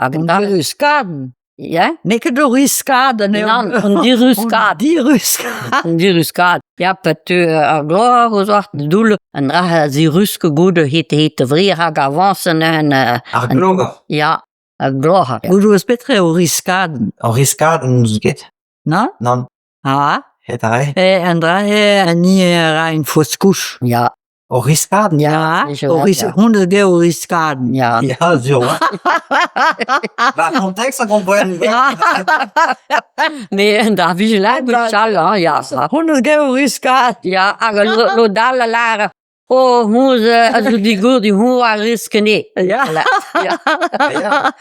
Hag An da diruskadenn. Ya? N'eo ket ur riskadenn eo. Nann, an diruskad. An diruskad. An diruskad. Ya, pa teu ar gloar o zoar doull an dra a zirusk goude het het vrir hag avañs an Ar glogor. Ya, ar gloc'h. Gouzout eus petra eo riskadenn? Ur riskadenn n'ouzon ket. Nann? Nann. Ah? Het a rae. Eh, an dra-se, ni a ra un fausse-couche. Ya. Ur riskadenn? Ya, Ja, ur ris- ja. honnezh eo ur riskadenn. Ya. Ya, sur. Ba kontekst a gompren. Mais da vije la gwechall, hein, ya. Honnezh eo ur riskadenn. Ya, hag lod all a lâr Oh, honnezh a zo digourdi, hoñ a risk anezhe. Ya. Ya.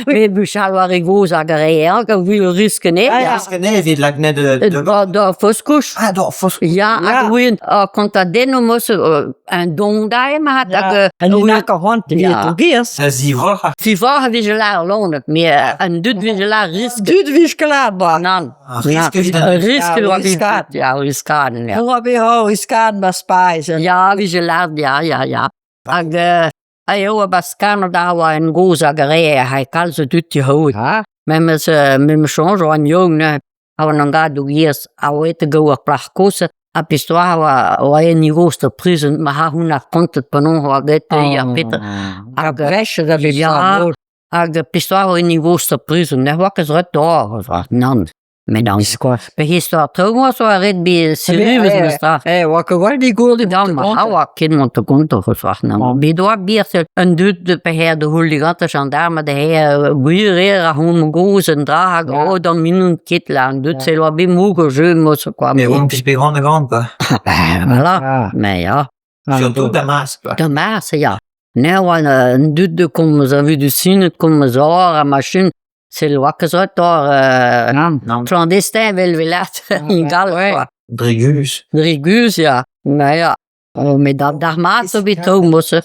Met gwechall war e gozh hag a rae hag a vil risk anezhe. Ya, risk anezhe evit lakaat de... Da, da fausse-couche. Ah, da fausse-couche. Ya, hag ouien kontadennoù 'meus un don dae mat hag Un hini a c'hoant evit Ya. o giz. Da zivroc'hañ. Fivoc'h a vije lâr loened, met an dud vije lâr risk. Dud vije ket lâr ba. Nann. Ar risk evit an... Risk Ja, oa riskad. Ja, riskadenn, ya. Oa bet ur riskadenn ba Speiz. Ya, vije lâret, ya, ya, ya. Hag a eo a Baskanot a oa en gozh hag a rae ha kalz a dud dic'haouet. Ha? Memes memes soñj oan yaouank neuze. A oan an gadoù giez a oa aet da gaout ar plac'h kozh ha pestoa oa oa en gozh da prison ma c'haroun ar kontet penaos oa bet ar petra. Hag brech da bet Ya. Hag pestoa oa en gozh da prison ne oa ket ret d'ober nann. Met an Pe istor traoù zo a ret bet serivez memes-tra. Eh, oa ket gwall digourdi Nann, ma a oa ket mont da gontañ c'hoazh, nann. Bet oa bier un dud pe da c'houl digantañ gendarme da gwir eo ar hom gozh un dra hag oh d'an mignon ket là an dud se oa bet moug o jeu moz quoi. Mais on pis bet grand grand quoi. Ben voilà, mais ya. Surtout Damas quoi. Damas ya. Ne oa an dud de komz a vu du sinet komz or ha machin Sell oa ket zo tor Nann. clandestin evel velat ingal quoi. Dre guzh. Dre guzh ya. Ma ya. Oh, met d'ar mat zo bet traoù mosse.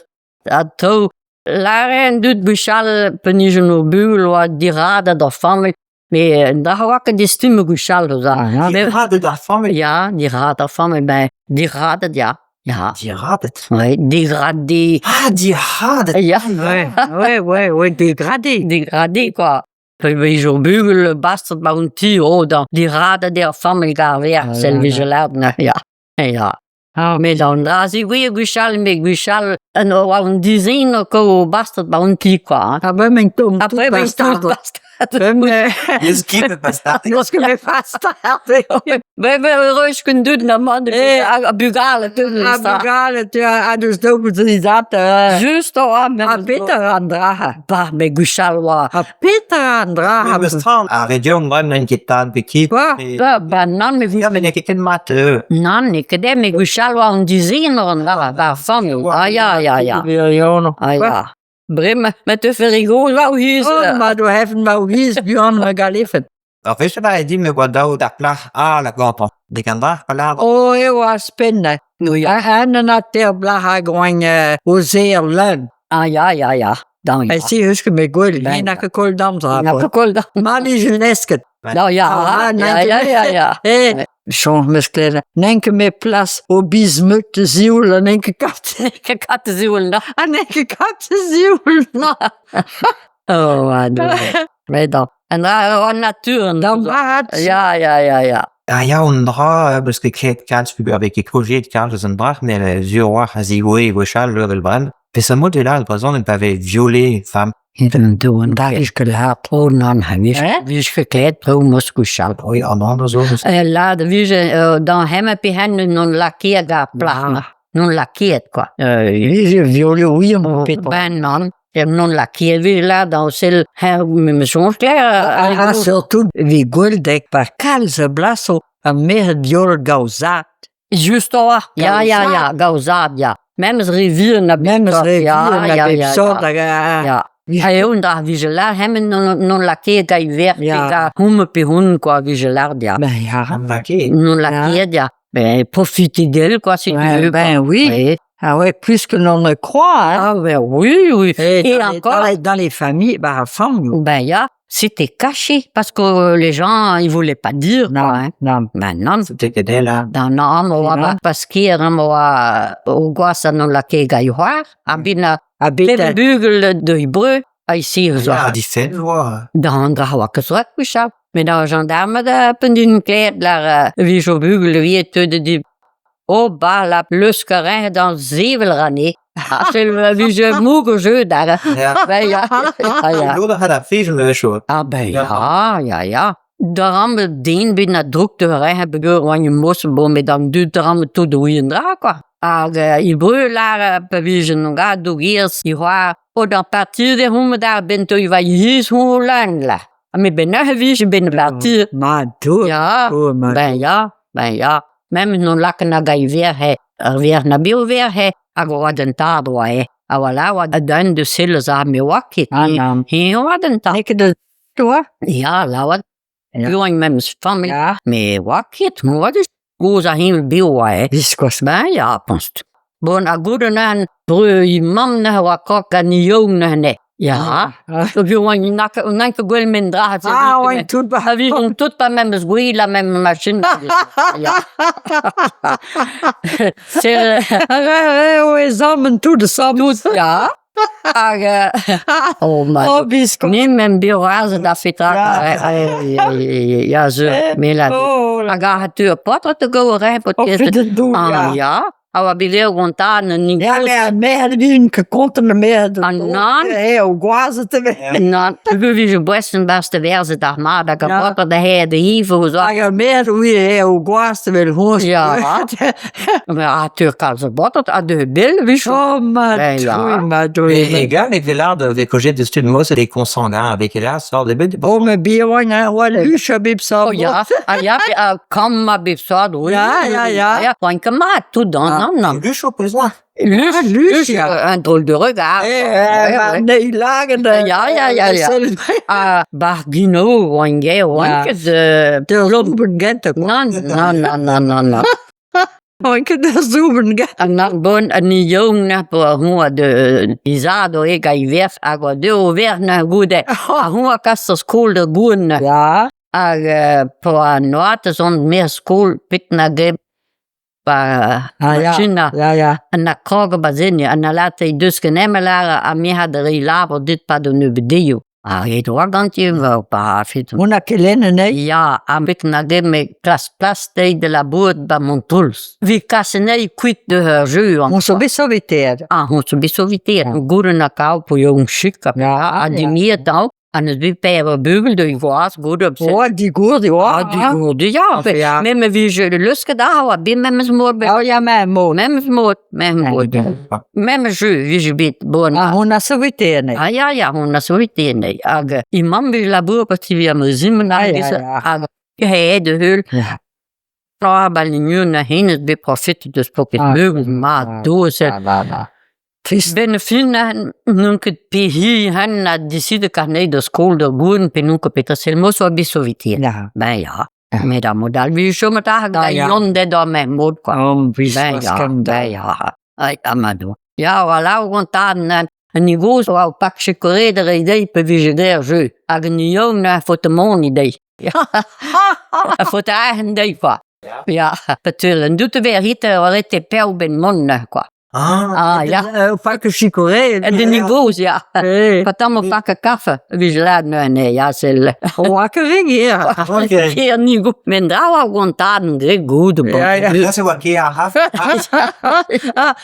Ha traoù lâret an dud gwechall pa nijont o bugel oa diradet d'ar familh. Met da oa ket distummet gwechall da. Diradet ar familh? Ya, diradet ar familh. Ben, diradet ya. Ya. Diradet? Oui, dégradé. Ah, diradet! Ya. Ouais, ouais, ouais, ouais, dégradé. Dégradé, quoi. Pe vez ur bugel bastet ba un ti, oh, da diradet eo ar familh gar sel vije lâret, na, ya. Ya. Ah, Met an dra-se gwir gwechall, met gwechall en oa un dizen o ko bastet ba un ti, quoi. Hein. Ah ben, men tom Après, ben, tout bastet. Yes, ket bastard. N'eus ket bet bastard. Ben, ben, reus ken dud na man, a bugale, A bugale, tu a deus daou zizat. Just oa, Ha petra an dra? Bah, met gwechall oa. Ha petra an dra? Memes tra, ar region bremañ n'int ket tad pe ket. Quoi? Ba, ba, nann, met Ya, met n'eo ket ken mat. Nann, n'eo ket eo, met gwechall oa an dizen an dra, ba ar familh. Ah ya, ya, ya. Ah ya. Bremañ, ma teufe re gozh war o hiz. Oh, ma do hefen ma o hiz buan ma galefet. Ur wech a din me oa dav d'ar plac'h all a gantañ. Dek an dra, pa lâr. Oh, eo ar spenn. An an ater blac'h a groagn o zer leun. Ah ya, ya, ya. Dan ya. E si eus ket me gwell, Ben, n'a ket koll d'amzer. N'a ket koll d'amzer. Ma vije nesket. Non, ya, Ah, ya, ya, ya, ya. Eh, soñj 'meus klevet. N'en ket me plas o biz-meud zioul ha n'en ket kat. Ket kat zioul, na. Ha n'en ket kat zioul. Na. Oh, Met dan. En dra an natur. Da vat. Ya, ya, ya, ya. Ah ya, un dra, beus ket klevet kalz, peogwir vez ket kaozeet kalz eus an dra, met sur a-walc'h a zigoue gwechall evel bremañ. Peseurt mod eo lâret brezhoneg pa vez violé femme? Even doan da is ket lâret oh nann, ha vije ket klevet traoù 'meus gwechall. Oui, an anv zo. Lâret e vije d'an hemañ pe hen n'on lakaet ar plac'h-mañ. N'on lakaet quoi. Vije violé oui petra. Ben nann, n'on lakaet vije lâret da sell me soñj Ha ha surtout evit gwell dek pa kalz a blasoù ar merc'hed violet gaozat. Just a-walc'h, ya, ya, ya, gaozad, ya. Memes re vihan a bep Memes sort, re ya, vihan a ya, bep ya, sort ya. hag a- Ya. Ha eo un dra vije lâret, hemañ n'on lakaet da ver pe Ya. da houmañ pe hon quoi, vije lâret, ya. Ben ya. An lakaet. N'on lakaet, ya. Ben, profiter d'elle, quoi, si tu Ouais, veux, quoi. ben oui. Oui. Ah ouais, plus que l'on ne croit, hein. Ah ben oui, oui. Et, Et dans, les, encore, dans les- dans les familles, bah, à femme, ben ya, c'était caché parce que les gens, ils voulaient pas dire, non, quoi, hein. non. Ben non, C'était ket là. Da nan oa Non. paskier am oa o gwashañ n'on lakae gailhoar, ha bet na Ha bet pemp bugel d'he breur. A-se zo. Ya, difenn oa. Da an dra oa ket zroet gwechall. Met ar jañdarmed p'en dint klevet lar e vije o bugel ivez teu da di O ba la plesk a rae d'an sevel ra anezhe. Ha sell e vije moug o jeu da. Ya. Ben ya, ya, ya. Lod a c'hall ar fejl a-wechoù. Ah ben ya, ya, ya. Da ran den bet na drouk da rae peogwir oan mos bon met an dud da ran tout o un dra quoi. Hag e breur lar pa vijen ga dougiers e c'hoar o d'ar partir de hom d'ar bento va yezh ho lan la. Ha me ben neuze vije ben partir. Ma dour. Ya, Oh, ma ben ya, ben ya. Mem non laken hag ai verc'h, ar verc'h na biv verc'h, hag oa d'an tad oa eh. Ha voilà, oa d'un de sell eus ar me oa ket. Ah, nann. He oa d'an tad. N'eo ket eus toi? Ya, la oa. Ya. Piv memes familh. Ya. Me oa ket, me oa deus gozh ar heñvel bev oa eh. Biskoazh. Ben ya, pense. Bon, ha goude neuze, breur he mamm neuze oa krog gant he young neuze. Ya. Ah, Peogwir oa n'an ket gwell men dra. ah oa tout ba. Ha vijont tout pa memes gwell la même machine. Ya. C'est Ah, ouais, zammen tout de sammen. tout, ya. Hag, oh ma. Oh, biskoazh. Ni men biorazet da fetra. Ja. Ja, ze, me la. Oh, la. Hag a tu ur paotr te go re pot Oh, fit dour, Ah, ja. ya. A oa bet eo gontan an Ja, maar mij hadden gekonten meer. Ah, nan. Hey, o gwazet te we. Nan, peogwir vije boesten barz te verzet ar mat hag ar Ja. paotr da he de hivo zo. Hag ar meer hoe hey, o gwaz te wel hoos. Ja. A tu ur kalz a baotr a de bel vich. Oh, ma Ben, ja. doei, ma doei. Et egal, e velard avec kojet de stud mos et consanguin avec hélas sort des bêtes. Oh, me bier oan, oa luch a bep sa. Oh ya, ah ya, pe a kamm a bep sort, oui. Ja, ja, ja. Ja, oan ket mat, tout dan, Ah. nan, nan. Luch au besoin. Luch, Ah, luch, luch, ja. un drôle de regard. Eh, Ouais, maar ouais. nee, lagen de. Ja, ja, ja, ja. Ah, bar gino, oan ge, oan Ja. ket, De zoomen gente. nan, nan, nan, nan, nan, nan. Oan ket de zoomen gente. An ar bon an ni young na po ar hoa de izado e ga iverf hag oa de o ver na goude. Ar hoa kas ar skol da goun Ja. hag po a noat eus on mer skol pet na ge pa Ah, ja. machina Ja, ja. an na krog ba zenni an na late e deus ken emelar a mi had re labour dit pa de nebedeio. A ret oa ganti va pa fit. Hon a kelenne, ne? Ya, a bet na ge me klas plas deiz de la bout ba Montoulz. Vi kas anezhi kuit de ur jeu. On so bet saveteet. Ah, on so bet saveteet. Goude na kav po young chik. Ja, A di miet daou, ha neus bet per ur bugel de gwaz goude op Oh, di gour, di oa. Ah, di gourde, ja. Ah, ja. Me me vije lusket da oa bet memes mod bet. Oh, ja, ma mod. Memes mod, memes mod. Memes jeu vije bet bon. Ah, hon a saveteet, ne? Ah ya, ya, hon a saveteet, ne. Hag i mamm vije labour pa ti vi am zimmen Ah, hag ja, disse- ja. hag he de heul. Ja. Ah, ba lignun a henez bet profit deus poket Ah. bugel ma Ah. doz. Ah, ba, ba. Trist. Ben fin n'on ket pehi han a decide karnei da skol da goun pe n'on ket petra sel mos oa bet saveteet. Ja. Ben ya. Ja. Met ar mod all vi chom at ar Ah, ga ja. yon de da men mod quoi. Oh, Ben biskoazh ya, ken da. ben ya. Ai, amado. Ya, voilà, o gontan an an goz oa o pak chikoré da re deiz pe vije der jeu. Hag an young na faot mont idei. A faot ar deiz quoi. Ya, petul, an doute ver hit a rete pev ben mont na quoi. Ah, Ah, ya. O pak chikoré. An den goz, ya. Eh. Pa tamm o pak a kafe, vije lad na ne, ya, sel. O a ket ring, ja. ok. Ker ni go. Men dra oa gontan dre goud. bon. Ja, ja. Là, c'est oa ket ar haf. Ah,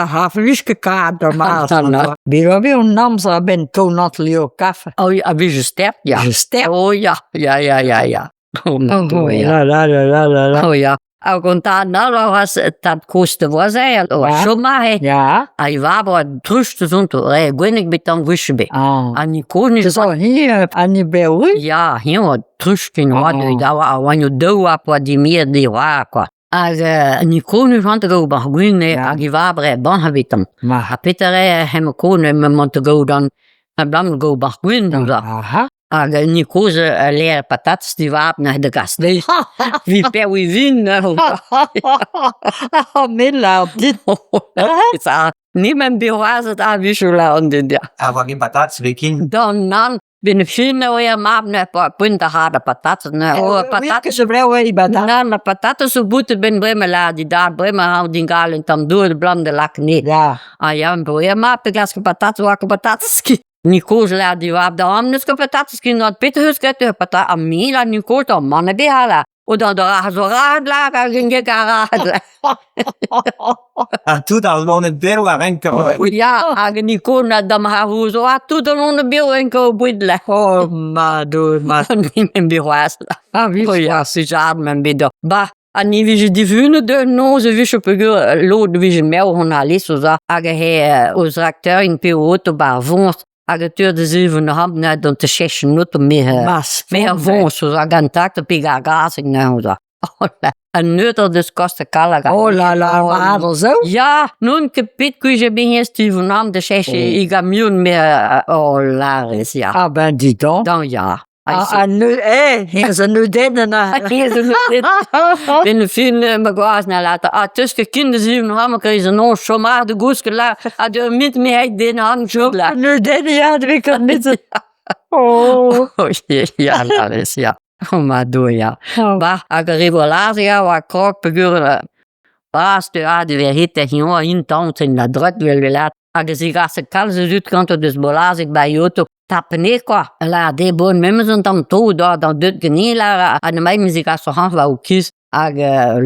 a haveluske kaart normaal. Ah, nou. Bir oa bet un amzer a ben tonat leo kafe. Oh, ja, a vije sterk, ja. Je sterk. Oh ja, ja, ja, ja, ja. Oh, ma doue, ja. La la la la la la. Oh ja. A gontan al has tad kost de voisin, o Ja. choma he. Ja. A i vabro a truch te zont, re gwennek bet an gwech bet. Ah. An i konis Te zo hi an i beoù? Ya, hi oa truch ken oa Oh. de da oa a oa daou a poa di mir di oa, quoi. Hag an i konis ant go bar gwin Ja. hag i vabre ban ha betam. Ma. Ha petere hem kon em mont go dan a blam go bar gwin dan da. Aha. Hag ni koz a leer patats di vab na de gast. Vi per wi vin na. Oh, min la op dit. Sa ni men biroazet a vichou an den ja. A oa ket patats vekin. Dan nan bin fin o er mab na pa punt a hada patats na o patat. ze blauw e ba Na na patatas o boete ben brema la di daar brema hou din galen tam door de blande lak nee. Ja. Ah ja, en bo er mab de glaske patats o patats. Ni kozh lâr diwar da am n'eus ket patatez ken dat petra 'c'heus graet ur patatez ha me lâr ni kozh da mann ebet ha lâr. O da da zo rad lâr hag en get ar rad lâr. Ha tout ar loened bev a renk Ya, hag ni kozh na da'm c'haroù zo ha tout al loened bev a renk o boued lâr. Oh ma Doue, ma Ni me'm bet c'hoazh. Ah oui. Oh ya, sujad me'm bet Bah, ha ni vije divunet un noz e vije peogwir lod e vije merv hon alese o za hag he o zrakteur pe o oto 'ba ar voñs hag e teu da zevel an dont da cheñch an oto me me ar voñs o za gant traktor pe ar gazeg neuze o za. An neuter deus kost kallag. Oh là là, war zo? Ya, n'on ket pet kuije bet Steven Am da cheñch e gamion me oh lârez ya. Ah ben dis donc. Dan ya. Ah, eh, hier is een neudenn Ben fin ma gwaz na laat ah teus ket kind de nog allemaal kreeg ze nog zomaar de goeske la ah de mit me hij den hand zo la. Neudenn, ja, dat ik kan niet. Oh. Oh ja, dat is ja. Oh ma doe ja. Bah, hag ar revolaz ja oa krog peogwir bras de a de ver hit a in tañs en la droite vel lat hag ez gase kalz eus ut ganto deus bolazig ba yoto tapene kwa. La de bon memes un tamm to da da deut gene la ha ne mai me gas o hañv war o kiz hag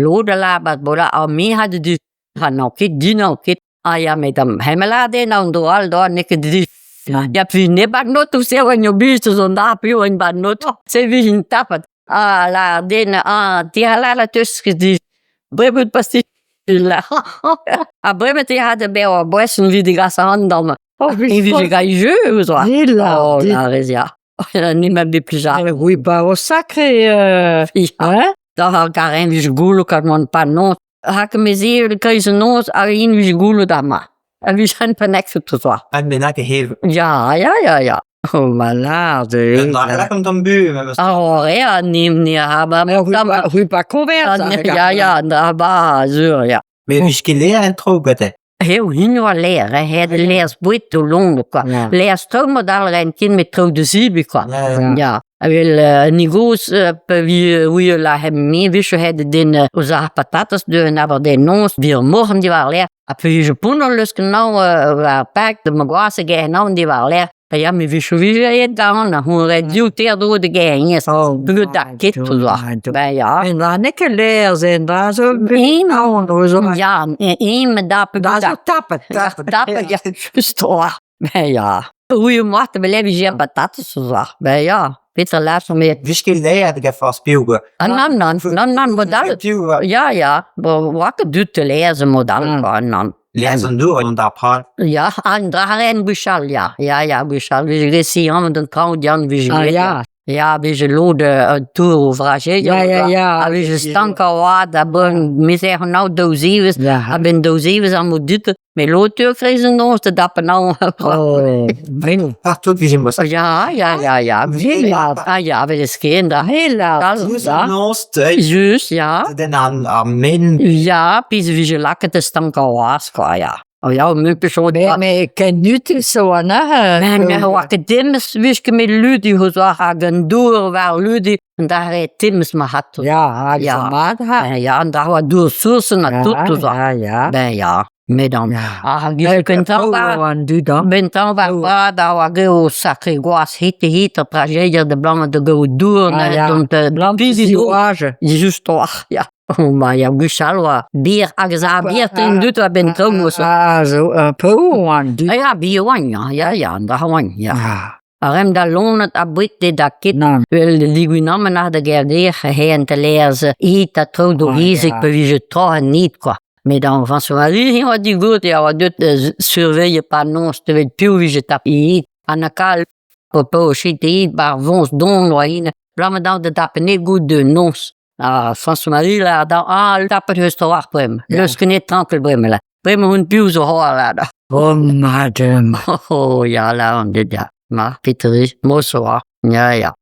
lod a la bat bola ar me ha de du ha n'an ket din n'an ket ah ya met am hemela den an do all da n'eo ket di Ya puis ne bat not o se oa bus eus an da piv en bat not se vijin tapet ah la den ah ti ha la la teus ket di Bremet pasti la ha bremet e had be oa boeson vid gas an dam Oh, e vije gai jeu eus oa Hela, Oh la rez ya ne m'a bet plija Oui, bah, au sacré. Hein? Da har garen vije goulo kat man pa non hak me ze le kreiz noz hag in vije goulo da ma a vije an panek tout soir An bennak e hev. Ya ya ya ya Oh, malade. Un dra lak an tamm bu memes. Ar re a nim ni ha ba Rue pas convert. Ya ya da ba zur ya. Mais vije ket leer en tro gante. Heel hin oa leer, hè, he de leers bouet o long quoi. Leers tro mod al ren kin met tro de zibi quoi. Ja. A wel ni goz pe vi oui la hem me vije het den oz ar patatas de en aber den noz wir morgen di war leer. A pe vije pon al leus genau war pak de ma gwaz ge nou di war leer. Ha ya me vije vije et da an hu re div ter dro de ge yes. Oh, Buget da ket to zo. Ben ja. En da nekke leer zijn daar zo. Een Nou, zo. Ja, een da pe Daar zo tappen. Tappen, tappen, ja, just hoor. Ben ja. Hoe je mag, dan blijf je geen patatas zo. Ben ja, Peter laat van meer. Vije ket leer de gafar spiv gwa. Ah, nan, nan, nan, nan, modal. Piv Ja, ja, wakker duurt te lezen modal, nan. Leer an dour an d'ar pral. Ja, an draren buchal, ja. Ja, ja, buchal. Vi resi an den traoù dian vi Ah, ja. Ja, vi je lode un tour ouvrage. Ja, ja, ja. A vi je stank a oad, a bon misère nou douzives. Ja. A ben douzives an mod dit. Me lotur krezen ons te dappen nou. Oh, ben. Partout vije mos. Ja, ja, ja, ja. Hela. Ah ja, we is geen da. Hela. Kalz, An da. noz, te. Juist, ja. Den an ar men. Ja, pis vi je lakken te stank a oas, kwa, ja. Oh ja, mu persoon. Maar, maar ken nu het zo aan, hè? Men me oa ket dimmes, wiske met ludi ho zo hag een doer waar ludi en daar reed timmes ma hat. Ja, had Ja. ja. Maar, ha. Ben ja, en daar wat doer sourcen na tot zo. Ja, ja. Ben ja, met dan. Ja. Ah, je kunt dan waar aan du dan. ben dan waar waar daar waar go sacré gwas hitte hitte tragédie de blanc de go doer Ah, ja. dont de Blanc Juist toch, ja. Oh, maar ja, guchal oa bier hag za bier ten dut a ben traoù Ah, zo, un peu aan du. Ah ja, bier oan, ja, ja, ja, da oan, ja. Ah, A rem da lonet a brit de da ket nan. Wel de liguinamen naar de gerdeer heen te lezen eet dat trouw door Ah, riesig ja. pe vije trouw en niet kwa. Maar dan van zo'n ali wat die goed ja wat doet surveille pas non te weet piu vije tap eet aan de kal popo shit eet bar vons don loine blamme dan de tap net goed de nons. Ah François Marie la dan ah tap het heus te brem. Ja. Dus genet tranquil brem la. Brem hun piu zo hoor la da. Oh, madame. Oh ja la on dit ja. Maar Pieter is mooi zo. Ja ja.